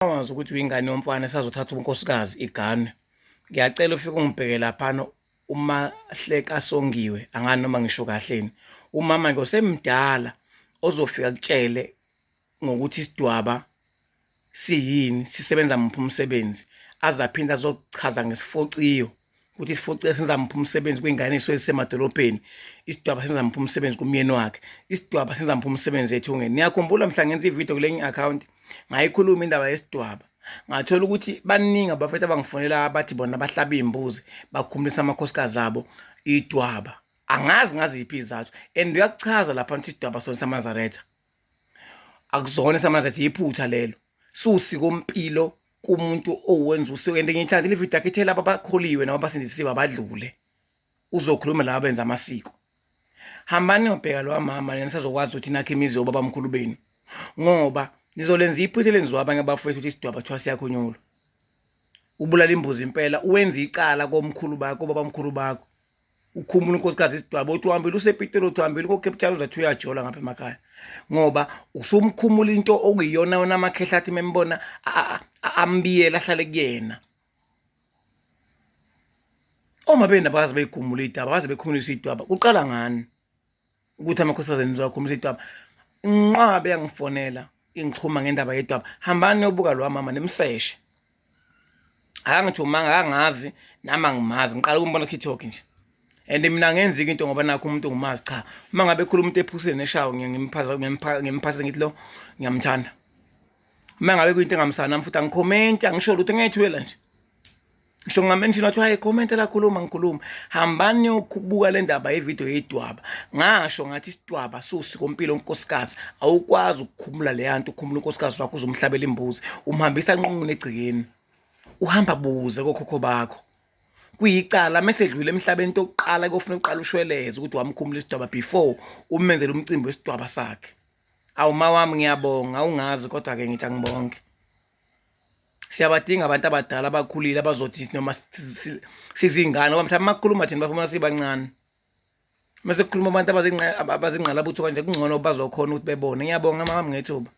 Wazi ukuthi uyingane yomfana esazothatha unkosikazi igane. Ngiyacela ufike ungibheke laphana uMahleka Songiwe, angani noma ngisho kahleni. Umama nje osemdala ozofika kutshele ngokuthi isidwaba siyini, sisebenza muphi umsebenzi, aze aphinde azochaza ngesifociyo ukuthi isifociyo senza muphi umsebenzi kwingane ey'suke zisemadolobheni, isidwaba senza muphi umsebenzi kumyeni wakhe, isidwaba senza muphi umsebenzi ethungeni. Niyakhumbula mhla ngenza ividiyo kulenye i-akhawunti ngayikhuluma indaba yesidwaba, ngathola ukuthi baningi abafethu abangifonela abathi bona bahlaba iy'mbuzi bakhumulisa amakhosikazi abo idwaba. Angazi ngaziphi iy'zathu and uyakuchaza lapha ukuthi isidwaba sona samaNazaretha akuzona esamaNazaretha, yiphutha lelo, siwusikompilo kumuntu owenza usiko. And ngiyithandile ividiyo yakhe, ithe laba abakholiwe noma abasindisiwe abadlule, uzokhuluma laba abenza amasiko. Hambani niyobheka lowa mama nina nisazokwazi ukuthi nakhe imizi yobabamkhulu benu, ngoba nizolenza iphutha elenziwa abanye abafowethu ukuthi isidwaba kuthiwa siyakhunyulwa. Ubulala imbuzi impela, uwenza icala komkhulu bakho, kobabamkhulu bakho. Ukhumula unkosikazi isidwaba, uthi uhambile usePitoli, uthi uhambile ko-Cape Town, uzathi uyajola ngapha emakhaya, ngoba usumkhumula into okuyiyona yona amakhehla athi membona ambiyela ahlale kuyena. Oma bena baze beyigumula idaba, baze bekhumulisa idwaba. Kuqala ngani ukuthi amakhosikazi nizowakhumulisa idwaba? Inqwabe yangifonela ingixhuma ngendaba yedwaba. Hambani niyobuka lo mama nimseshe. Akangithumanga, akangazi nami angimazi, ngiqala ukumbona ku-TikTok nje. And mina angenzi into ngoba nakho umuntu ngimazi, cha. Uma ngabe ekhuluma umuntu ephusile neshawo ngimphasa ngithi lo ngiyamthanda. Uma ngabe kuyinto engamsana nami futhi angikhomenti, angisho lutho, ngiyayithulela nje. Ngisho ngingamenshina wathi hayi comment la khuluma ngikhuluma. Hambani niyokubuka le ndaba yevidiyo yedwaba. Ngasho ngathi isidwaba siwusikompilo nkosikazi, awukwazi ukukhumula leya nto, ukhumula unkosikazi wakho uzomhlabela imbuzi, umhambisa nqunu egcekeni. Uhamba buze kokhokho bakho. Kuyicala mese edlule emhlabeni, into yokuqala kofuna uqala ushweleze ukuthi wamkhumula isidwaba before umenzele umcimbi wesidwaba sakhe. Awu mawami ngiyabonga, awungazi kodwa ke ngithi angibonge. Siyabadinga abantu abadala abakhulile abazothi noma sizingane, ngoba mhlawumbe makukhuluma thina bafuna sibancane. Mase kukhuluma abantu abazingqalabutho kanje kungcono bazokhona ukuthi bebone. Ngiyabonga mama ngethuba.